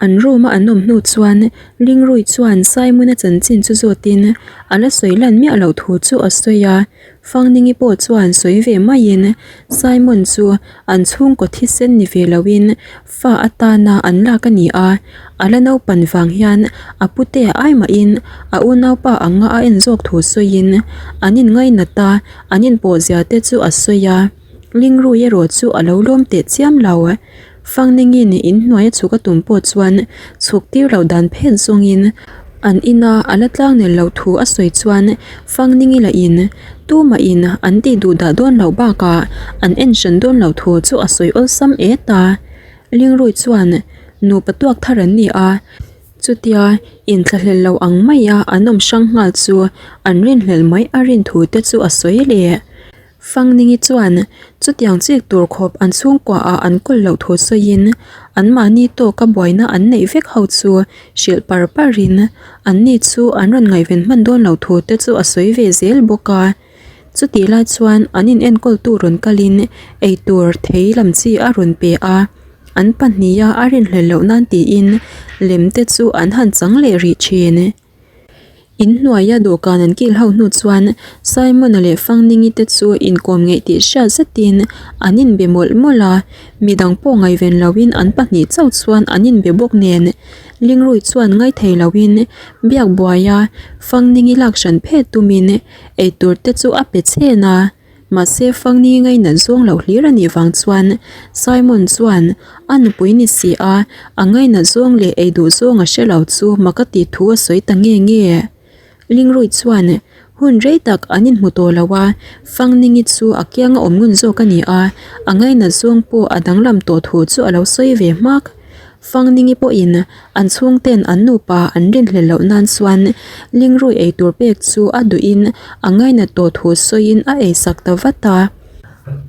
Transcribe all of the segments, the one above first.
An room a an awm hnu chuan Lingrui chuan Simon-a chanchin chu zawtin a la sawi lan miah loh thu chu a sawi a. Fangningi pawh chuan sawi ve maiin Simon chu an chhungkaw thisen ni ve loin fa atana an lak a ni a, a la naupan vang hian a pute ai mahin a unaupa anga a en zawk thu sawiin an inngainat a, an inpawh zia te chu a sawi a. Lingrui erawh chu a lo lawm teh chiam lo. Fangningin inhnuai a chhuk a tum pawh chuan chhuk tir loh dan phet zawngin an ina a la tlang nel loh thu a sawi chuan Fangningi lah in tumah in an tih duh dah dawn loh bakah an en hran dawn loh thu chu a sawi awlsam et a. Lingrui chuan nupa tuak thar an ni a, chutia inthlahlel lo ang maia an awm hrang nghal chu an rinhlelh mai a rin thu te chu a sawi leh. Fangningi chuan chutiang chik tur khawp an chhungkuaah an kawl loh thu sawiin anmahni tawka buaina an neih vek ho chu hrilh par parin anni chu an rawn ngaihven hman dawn loh thu te chu a sawi ve zel bawk a. Chutih lai chuan an inenkawltu rawn kalin eitur thei lam chi a rawn pe a, an pahniha a rinhlelh loh nan tiin lem te chu an han chang leh rih thin. Inhnuaia dawhkan an kil ho hnu chuan Simon-a leh Fangningi te chu inkawm ngeih tih hriat zetin an inbe mawlh mawlh a, midang pawh ngaihven loin an pahnih chauh chuan an inbe bawk nen Lingrui chuan ngaithei loin biak buaia Fangningi lak hran phet tumin eitur te chu a pe chhen a. Mahse Fangni ngainat zawng loh hlir a nih vang chuan Simon chuan a nupui ni si a, a ngainat zawng leh ei duh zawng a hre lo chu mak a tih thu a sawi ta nge nge. Lingrui chuan hun rei tak an inhmu tawh lo a, Fangningi chu a kianga awm ngun zawk a ni a, a ngainat zawng pawh a danglam tawh thu chu a lo sawi ve hmak. Fangningi pawhin an chhungten an nupa an rinhlelh loh nan chuan Lingrui eitur pek chu a duhin a ngainat tawh thu sawiin a eisak ta vat a.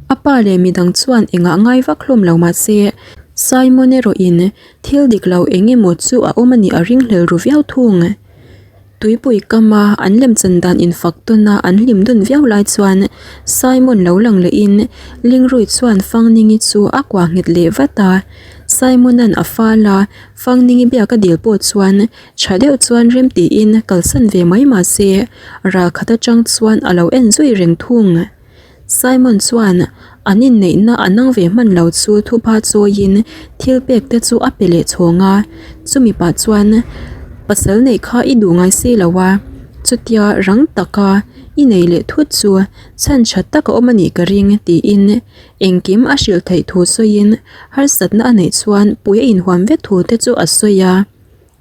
A pa leh midang chuan engah ngai vak hlawm lo mah se Simon erawhin thil dik lo eng emaw chu a awm a nih a ringhlel ru viau thung. Tuipui kama an lemchan dan infak tawna an hlim dun viau lai chuan Simon lo lang lehin Lingrui chuan Fangningi chu a kuah nghet leh vat a. Simona'n a fal a, Fangningi biak a dil pawh chuan tha deuh chuan rem tiin kalsan ve mai mah se ral khat atang chuan a lo en zui reng thung. Simon chuan an inneihna a nang ve hman lo chu thupha chawiin thil pek te chu a pe leh chhawng a, chumi pah chuan pasal neih kha i duh ngai si lo a, chutia rang taka i nei leh thut chu chhan tha tak a awm a nih ka ring tiin engkim a hrilh theih thu sawiin harsatna a neih chuan pui a inhuam vek thu te chu a sawi a.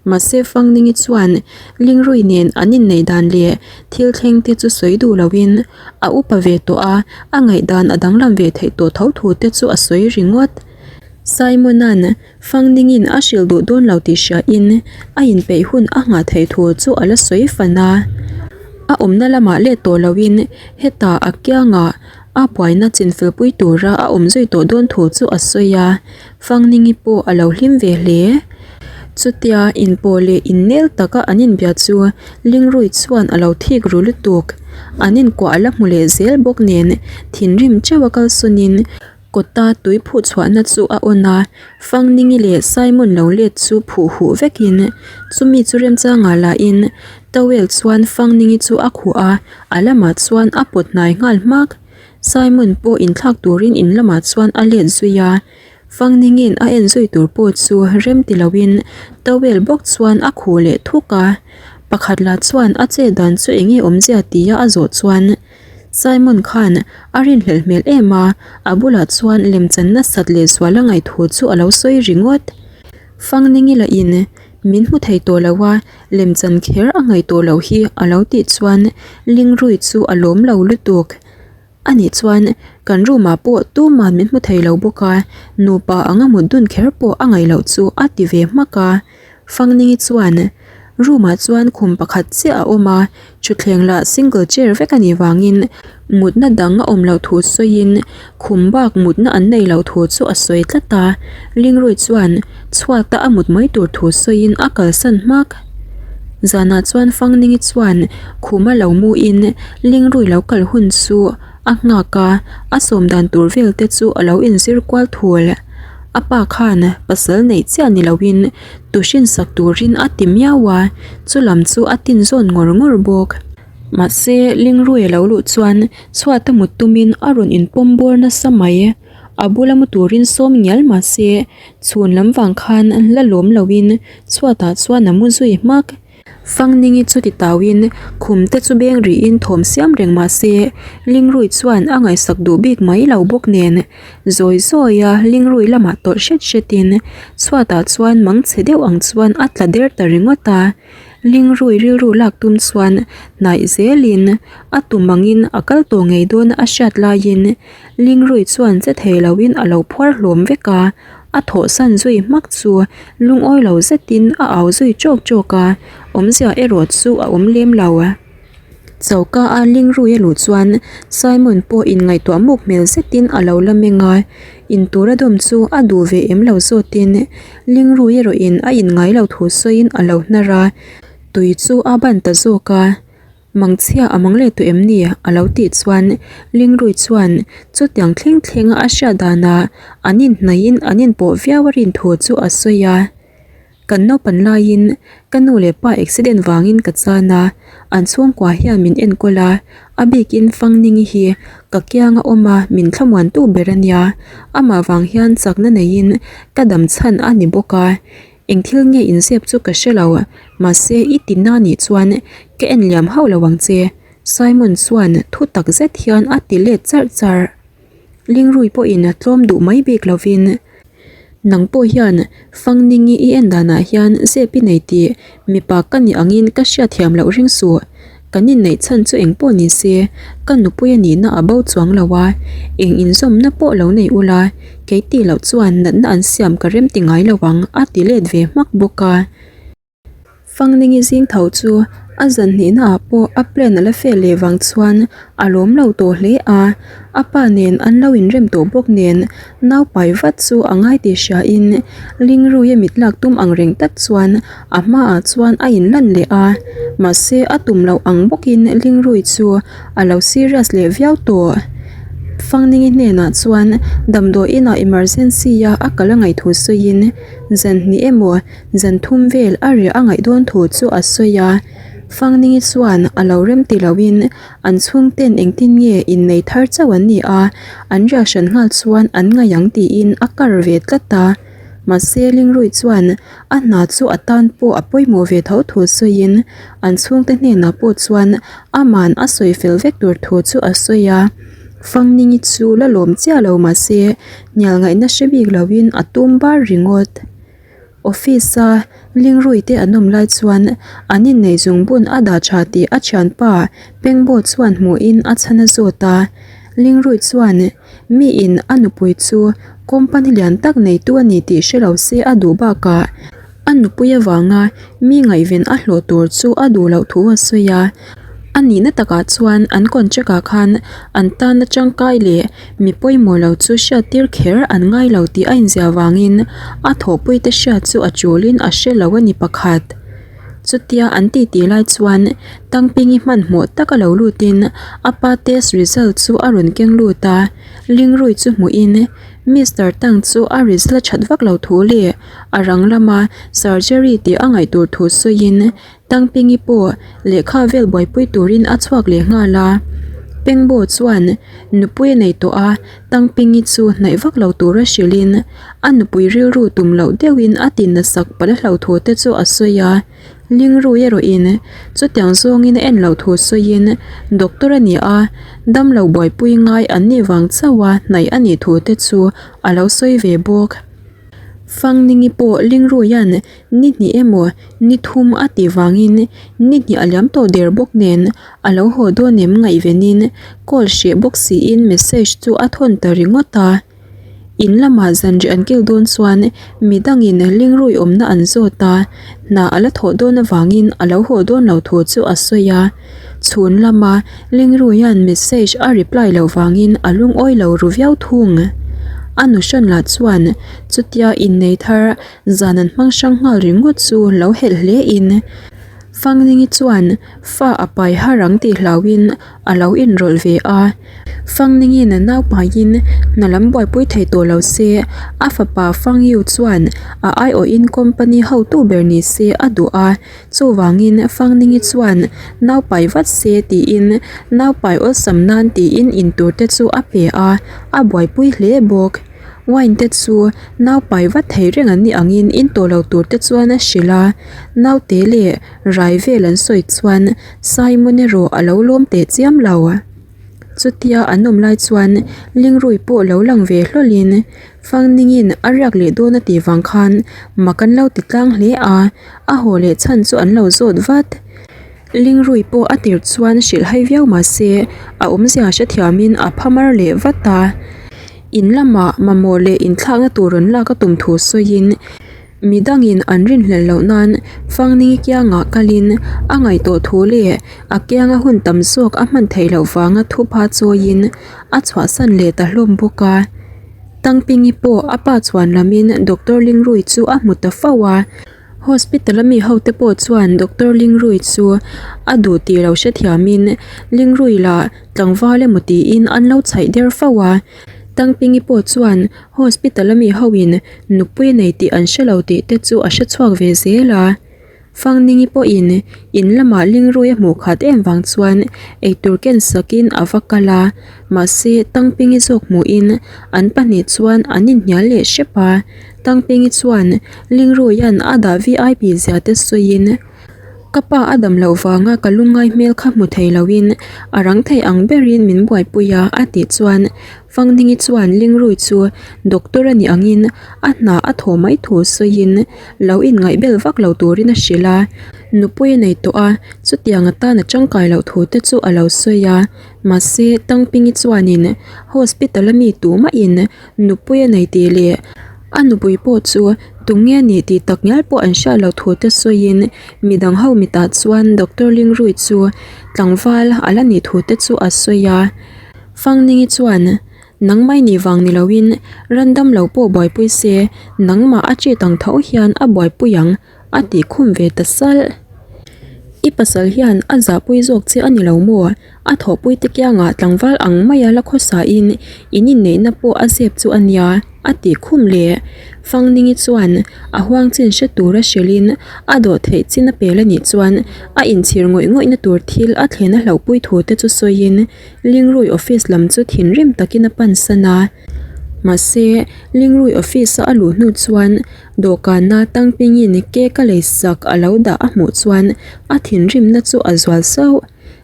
Mahse Fangningi chuan Lingrui nen an inneih dan leh thil thleng te chu sawi duh loin a upa ve tawh a, a ngaihdan a danglam ve theih tawh tho thu te chu a sawi ringawt. Simona'n Fangningin a hrilh duh dawn lo tih hriain a inpeih hun a nghah theih thu chu a la sawi fan a. A awmna lamah let tawh loin hetah a kiangah a buaina chinfilpui tura a awm zui tawh dawn thu chu a sawi a, Fangningi pawh a lo hlim ve hle. Chutia inpawh leh innel taka an inbia chu Lingrui chuan a lo thik ru lutuk. An inkuah a la hmu leh zel bawk nen thinrim teuh a kalsawnin kawta tui phuh chhuahna chu a awn a, Fangningi leh Simon lo let chu phuh huh vekin chumi chu remchangah lahin towel chuan Fangningi chu a khuh a, a lamah chuan a pawt hnai nghal hmak. Simon pawh inthlak turin in lamah chuan a let zui a. Fangningin a en zui tur pawh chu rem ti loin towel bawk chuan a khuh leh thuk a. Pakhat lah chuan a chet dan chu eng nge awmzia tia a zawh chuan Simon khan a rinhlelh hmel em a, a bulah chuan lemchan nasat leh zual a ngaih thu chu a lo sawi ringawt. Fangningi lahin min hmu thei tawh lo a, lemchan kher a ngaih tawh loh hi a lo tih chuan Lingrui chu a lawm lo lutuk. A nih chuan kan room ah pawh tuman min hmu thei lo bawk a, nupa anga mut dun kher pawh a ngaih loh chu a ti ve hmak a. Fangningi chuan room ah chuan khum pakhat chiah a awm a, thutthleng lah single chair vek a nih vangin mutna dang a awm loh thu sawiin khum bak mutna an nei loh thu chu a sawi tlat a. Lingrui chuan chhuata a mut mai tur thu sawiin a kalsan hmak. Zanah chuan Fangningi chuan khuma lo muin Lingrui lo kal hun chu a nghak a, a sawm dan tur vel te chu a lo inzir kual thul. A pa khan pasal neih chiah ni loin tu hrinsak turin a ti miau a, chulam chu a tin zawn ngawr ngawr bawk. Mahse, Lingrui a lo luh chuan chhuat a mut tumin a rawn inpawm bawr nasa mai. A bula mu turin sawm ngial mahse, chhun lam vang khan la lawm loin chhuatah chuan a mu zui hmak. Fangningi chu ti tauin khum te chu beng rihin thawm siam reng mah se Lingrui chuan a ngaihsak duh bik mai lo bawk nen zawi zawi a Lingrui lamah tawlh hret hretin chhuatah chuan mang chhe deuh ang chuan a tla der ta ringawt a. Lingrui rilru lak tum chuan hnaih zelin a tum angin a kal tawh ngei dawn a hriat laiin Lingrui chuan che thei loin a lo phuar hlawm vek a. A thawhsan zui hmak chu lungawi lo zetin a au zui ṭawk ṭawk a, awmzia erawh chu a awm lem lo. Choka a Lingrui a luh chuan Simon pawh inngaihtuah muk hmel zetin a lo la meng a, intur a dawm chu a duh ve em lo zawtin Lingrui erawhin a inngai lo thu sawiin a lo hnar a, tui chu a ban ta zawk a. Mangchhia a mang leh tawh em ni? a lo tih chuan Lingrui chuan chutiang thleng thlenga a hriat danah an inhnaihin an inpawh viau a rin thu chu a sawi a. Kan naupan laiin ka nu leh pa accident vangin ka chan a, an chhungkua hian min enkawl a, a bikin Fangningi hi ka kianga awm a min thlamuantu ber a nia, amah vang hian chakna neiin ka dam chhan a ni bawk a. Eng thil nge inzep chu ka hre lo, mahse i tinna nih chuan ka en liam hauh lo ang che, Simon chuan thu tak zet hian a ti let charh charh. Lingrui pawhin tlawm duh mai bik lovin, Nang pawh hian Fangningi i en danah hian zep i nei tih mipa ka nih angin ka hriatthiam loh ring suh. Kan inneih chhan chu eng pawh ni se, ka nupui a nihna a bo chuang lo a, eng inzawmna pawh lo nei ula, kei tih loh chuan natna an siam ka rem ti ngai lo ang a ti let ve hmak bawk a. Fangningi zing tho chu a zan hnihna ah pawh a plan a la fel leh vang chuan a lawm lo tawh hle a, a pa nen an lo inrem tawh bawk nen nau pai vat chu a ngai tih hria in Lingruia mit lak tum ang reng tak chuan a hmaah chuan a inlan leh a, mahse a tum loh ang bawkin Lingrui chu a lo serious leh viau tawh. Fangningi hnenah chuan damdawi inah emergency a a kal a ngaih thu sawiin zan hnih emaw zan thum vel a riah a ngaih dawn thu chu a sawi a, Fangningi chuan a lo rem ti loin An chhungten engtin nge innei thar chauh an ni a, an riahhran nghal chuan an ngaih ang tiin a kar ve tlat a. Mahse Lingrui chuan a hna chu a tan pawh a pawimawh ve tho thu sawiin an chhungte hnenah pawh chuan aman a sawi fel vek tur thu chu a sawi a. Fangningi chu la lawm chiah lo mahse hnial ngaihna hre bik loin a tum bar ringawt. Office a Lingrui te an awm lai chuan an inneih zungbun a dah tha tih a thianpa Pengbo chuan hmuhin a chhan a zawt a. Lingrui chuan miin a nupui chu company lian tak neitu a ni tih hre lo se a duh bakah a nupui avanga mi ngaihven a hlawh tur chu a duh loh thu a sawi a. A nihna takah chuan an contract ah khan an tana tangkai leh Mi pawimawh lo chu hriattir kher an ngai lo tih a inziah vangin a thawhpuite hriat chu a chulin a hre lo a ni pakhat. Chutia an titi lai chuan Tangpingi hmanhmawh taka lo lutin a pa test result chu a rawn keng lut a, Lingrui chu hmuhin Mister Tang chu a result a that vak lo thu leh a rang lama surgery tih a ngaih tur thu sawiin Tangpingi pawh lehkha vel buaipui turin a chhuak leh nghal a, Pengbo chuan nupui a nei tawh a, Tangpingi chu hnaih vak lo tura hrilhin a nupui rilru tum loh deuhin a tin nasak palh a hlo thu te chu a sawi a, Lingrui erawhin chutiang zawngin a en loh thu sawiin doctor a ni a, damlo buaipui ngai an nih vang chauh a hnaih a nih thu te chu a lo sawi ve bawk. Fangningi pawh Lingruia'n Ni hnih emaw ni thum a tih vangin ni hnih a liam tawh der bawk nen a lo haw dawn em ngaihvenin call hreh bawk siin message chu a thawn ta ringawt a. In lamah zanriah an kil dawn chuan midangin Lingrui awmna an zawt a, hna a la thawh dawn avangin a lo haw dawn lo thu chu a sawi a. Chhun lama Lingruia'n message a reply loh vangin a lungawi lo ru viau thung. A nuhran lah chuan chutia innei thar Zan an hmang hrang nghal ringawt chu lo helh hle in. Fangningi chuan fa a pai har ang tih hlauhin a lo inrawlh ve a. Fangningi'n a nau paiin hna lam buaipui thei tawh lo se, a fapa Fangyu chuan a aiawhin company hotu ber ni se a duh a. Chuvangin Fangningi chuan nau pai vat se tiin nau pai awlsam nan tiin intur te chu a pe a, a buaipui hle bawk. Wine te chu nau pai vat thei reng an nih angin in tawh lo tur te chuan a hrilh a, naute leh rai vel an sawi chuan Simon erawh a lo lawm teh chiam lo. Chutia an awm lai chuan Lingrui pawh lo lang ve hlawlhin Fangningin a riak leh dawn a tih vang khan mak an lo ti tlang hle a, a haw leh chhan chu an lo zawt vat. Lingrui pawh a tir chuan hrilh hai viau mah se a awmzia hrethiamin a phamar leh vat a. In lamah mamawh leh inthlakna tur rawn lak a tum thu sawiin mi dangin an rinhlelh loh nan Fangningi kiangah kalin a ngaihtuah thu leh a kianga hun tam zawk a hman theih loh vanga thupha chawiin a chhuahsan leh ta hlawm bawk a. Tangpingi pawh a pa chhuan lamin Doctor Lingrui chu a hmu ta fo a. Hospital a mi hote pawh chuan Doctor Lingrui chu a duh tih lo hrethiamin Lingrui lah tlangval emaw tiin an lo chhaih der fo a. Tangpingi pawh chuan hospital a mi hoin nupui a nei tih an hre lo tih te chu a hre chhuak ve zel a. Fangningi pawhin in lamah Lingrui a hmuh khat em vang chuan eitur ken sakin a va kal a. Mahse Tangpingi zawk hmuhin an pahnih chuan an inhnial leh hrep a. Tangpingi chuan Lingruia'n a dah vip zia te sawiin, Ka pa a dam loh vanga ka lungngai hmel kha hmu thei loin a rang thei ang berin min buaipui a a tih chuan Fangningi chuan Lingrui chu doctor a nih angin a hna a thaw mai thu sawiin lo inngaihbel vak lo turin a hrilh a, nupui a nei tawh a, chutiang atan a tangkai loh thu te chu a lo sawi a, mahse Tangpingi chuanin hospital a mi tumahin Nupui a nei tih leh a nupui pawh chu tunge a nih tih tak ngial pawh an hriat loh thu te sawiin midang ho mitah chuan Doctor Lingrui chu tlangval a la nih thu te chu a sawi a. Fangningi chuan nangmah i nih vang ni loin randam lo pawh buaipui se nangmah a treat ang tho hian a buaipui ang a tih khum ve ta salh. I pasal hian a zahpui zawk che a ni lo maw? A thawhpui te kiangah tlangval ang maia la khawsain in inneihna pawh a zep chu a nia, a tih khum leh. Fangningi chuan a huang chin hre tura hrilhin a dawh theih chin a pel a nih chuan a inchhir ngawih ngawihna tur thil a thlen a hlauhpui thu te chu sawiin Lingrui office lam chu thinrim takin a pansan a. Mahse, Lingrui office a a luh hnu chuan Dawhkana Tangpingin cake a lei sak a lo dah a hmuh chuan a thinrimna chu a zual sauh.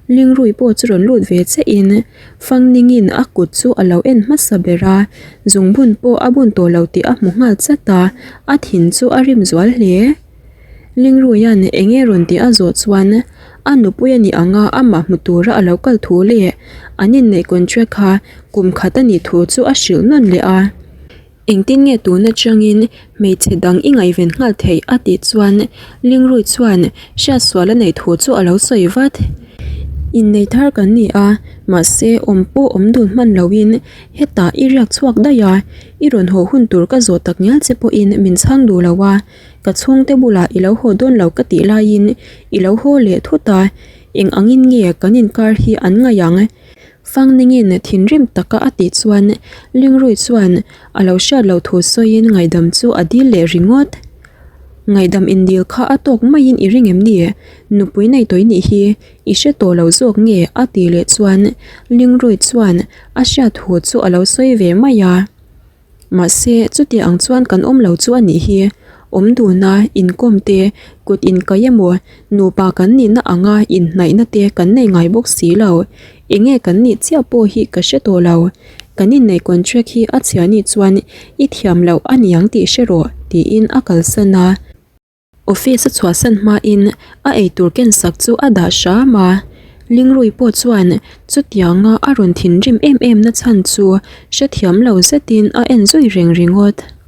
Lingrui pawh chu rawn lut ve chiahin Fangningin a kut chu a lo en hmasa ber a, zungbun pawh a bun tawh lo tih a hmu nghal chat a, a thin chu a rim zual hle. Lingruia'n eng nge rawn tih a zawh chuan a nupui a nih anga amah hmu tura a lo kal thu leh an inneih contract kha kum khat a nih thu chu a hrilh nawn leh a. Engtin nge tun atangin hmeichhe dang i ngaihven nghal theih a tih chuan Lingrui chuan hriatsual a neih thu chu a lo sawi vat. Innei thar kan ni a, mahse awm pawh awm dun hman loin hetah i riak chhuak daih a, i rawn haw hun tur ka zawh tak ngial che pawhin min chhang duh lo a, ka chhungte bulah i lo haw dawn lo ka tih laiin i lo haw leh thut a, eng angin nge kan inkar hi an ngaih ang? Fangningin thinrim taka a tih chuan Lingrui chuan a lo hriat loh thu sawiin ngaihdam chu a dil leh ringawt. Ngaihdam indil kha a tawk maiin i ring em ni? Nupui nei tawih nih hi i hre tawh lo zawk nge? a tih leh chuan Lingrui chuan a hriat thu chu a lo sawi ve mai a. Mahse, chuti ang chuan kan awm lo chu a nih hi. Awm duna inkawm te, kut inkaih emaw, nupa kan nihna anga inhnaihna te kan nei ngai bawk si lo. Enge kan nih chiah pawh hi ka hre tawh lo. Kan inneih contract hi a chhia nih chuan i thiam loh a niang tih hre rawh, tiin a kalsan a. Office a chhuahsan hmain a eitur ken sak chu a dah hram a, Lingrui pawh chuan chutianga a rawn thinrim em em na chhan chu hrethiam lo zetin a en zui reng ringawt.